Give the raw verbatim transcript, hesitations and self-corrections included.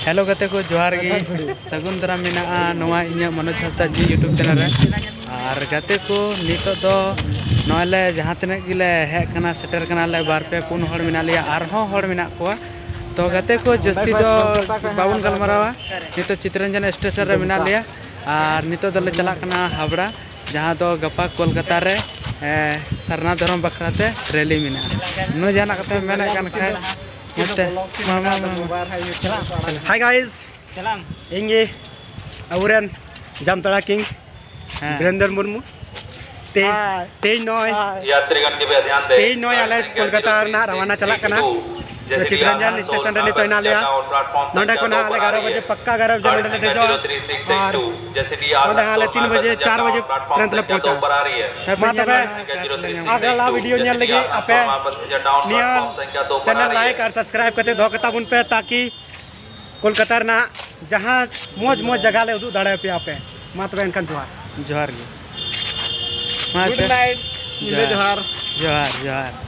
Hello ᱜᱟᱛᱮ ᱠᱚ, ᱡᱚᱦᱟᱨ ᱜᱮ᱾ ᱥᱟᱹᱜᱩᱱ ᱫᱟᱨᱟᱢ ᱢᱮᱱᱟᱜᱼᱟ ᱱᱚᱣᱟ ᱤᱧᱟᱹᱜ ᱢᱚᱱᱳᱡᱽ ᱦᱟᱸᱥᱫᱟ ᱡᱤ YouTube ᱪᱮᱱᱮᱞ ᱨᱮ᱾ ᱟᱨ ᱜᱟᱛᱮ ᱠᱚ, ᱱᱤᱛᱚᱜ ᱫᱚ ᱱᱚᱜᱼᱚᱭ ᱞᱮ ᱡᱟᱦᱟᱸ ᱛᱤᱱᱟᱹᱜ ᱜᱮᱞᱮ ᱦᱮᱡ ᱠᱟᱱᱟ, ᱥᱮᱴᱮᱨ ᱠᱟᱱᱟᱞᱮ, ᱵᱟᱨ ᱯᱮ ᱯᱩᱱ ᱦᱚᱲ ᱢᱮᱱᱟᱜ ᱞᱮᱭᱟ, ᱟᱨᱦᱚᱸ ᱦᱚᱲ ᱢᱮᱱᱟᱜ ᱠᱚᱣᱟ᱾ ᱛᱚ ᱜᱟᱛᱮ ᱠᱚ, ᱡᱟᱹᱥᱛᱤ ᱫᱚ ᱵᱟᱵᱚᱱ ᱜᱟᱞᱢᱟᱨᱟᱣᱟ᱾ ᱱᱤᱛᱚᱜ ᱪᱤᱛᱨᱚᱱᱡᱚᱱ ᱥᱴᱮᱥᱚᱱ ᱨᱮ ᱢᱮᱱᱟᱜ ᱞᱮᱭᱟ ᱟᱨ ᱱᱤᱛᱚᱜ ᱫᱚᱞᱮ ᱪᱟᱞᱟᱜ ᱠᱟᱱᱟ ᱦᱟᱵᱲᱟ, ᱡᱟᱦᱟᱸ ᱫᱚ ᱜᱟᱯᱟ ᱠᱳᱞᱠᱟᱛᱟ ᱨᱮ, ᱮ, ᱥᱟᱨᱱᱟ ᱫᱷᱚᱨᱚᱢ ᱵᱟᱠᱷᱨᱟ ᱛᱮ ᱨᱮᱞᱤ ᱢᱮᱱᱟᱜᱼᱟ᱾ ᱱᱩᱭ ᱡᱟᱦᱟᱱᱟᱜ ᱠᱟᱛᱷᱟᱭ ᱢᱮᱱᱮᱫ ᱠᱟᱱ ᱠᱷᱟᱡ, ᱢᱟ, ᱢᱟ, ᱢᱟ, ᱢᱟ᱾ Hi guys, ᱤᱧ ᱜᱮ ᱟᱵᱚᱨᱮᱱ ᱡᱟᱢᱛᱟᱲᱟ ᱠᱤᱝ ᱦᱮᱸ᱾ ᱵᱤᱨᱮᱱᱫᱨ ᱢᱩᱨᱢᱩ᱾ ᱛᱮ-, ᱦᱟᱭ᱾ ᱛᱮᱦᱮᱧ ᱱᱚᱜᱼᱚᱭ, ᱦᱟᱭ᱾ ᱛᱮᱦᱮᱧ ᱱᱚᱜᱼᱚᱭ ᱟᱞᱮ ᱠᱳᱞᱠᱟᱛᱟ ᱨᱮᱱᱟᱜ ᱨᱟᱣᱟᱱᱟ ᱪᱟᱞᱟᱜ ᱠᱟᱱᱟ᱾ ᱪᱤᱛᱨᱚᱧᱡᱚᱱ ᱥᱴᱮᱥᱚᱱ ᱨᱮ ᱱᱤᱛᱚᱜ ᱦᱮᱱᱟᱜ ᱞᱮᱭᱟ᱾ ᱱᱚᱸᱰᱮ ᱠᱷᱚᱱ ᱦᱟᱸᱜ ᱟᱞᱮ ᱮᱜᱟᱨᱚ ᱵᱟᱡᱮ, ᱯᱟᱠᱠᱟ ᱮᱜᱟᱨᱚ ᱵᱟᱡᱮ ᱱᱚᱸᱰᱮ ᱞᱮ ᱫᱮᱡᱚᱜᱼᱟ᱾ ᱟᱨ ᱱᱚᱸᱰᱮ ᱦᱟᱸᱜ ᱟᱞᱮ ᱛᱤᱱ ᱵᱟᱡᱮ, ᱪᱟᱨ ᱵᱟᱡᱮ ᱴᱨᱮᱱ ᱛᱮᱞᱮ ᱯᱚᱦᱚᱸᱪᱟ᱾ ᱢᱟ ᱛᱚᱵᱮ, ᱟᱜᱽᱞᱟ ᱵᱷᱤᱰᱤᱭᱳ ᱧᱮᱞ ᱞᱟᱹᱜᱤᱫ ᱟᱯᱮ ᱱᱤᱭᱟᱹ ᱪᱮᱱᱮᱞ ᱞᱟᱭᱤᱠ ᱟᱨ ᱥᱟᱵᱥᱠᱨᱟᱭᱤᱵ ᱠᱟᱛᱮ ᱫᱚᱦᱚ ᱠᱟᱛᱟ ᱵᱚᱱ ᱯᱮ, ᱛᱟᱠᱤ ᱠᱳᱞᱠᱟᱛᱟ ᱨᱮᱱᱟᱜ ᱡᱟᱦᱟᱸ ᱢᱚᱡᱽ ᱢᱚᱡᱽ ᱡᱟᱭᱜᱟ ᱞᱮ ᱩᱫᱩᱜ ᱫᱟᱲᱮᱭᱟᱯᱮᱭᱟ ᱟᱯᱮ᱾ ᱢᱟ ᱛᱚᱵᱮ ᱮᱱᱠᱷᱟᱱ ᱡᱚᱦᱟᱨ᱾ ᱡᱚᱦᱟᱨ ᱜᱮ᱾ ᱢᱟ ᱜᱩᱰ ᱟᱪᱪᱷᱟ᱾ ᱱᱟᱭᱤᱴ, ᱧᱤᱫᱟᱹ ᱡᱚᱦᱟᱨ᱾ ᱡᱚᱦᱟᱨ, ᱡᱚᱦᱟᱨ᱾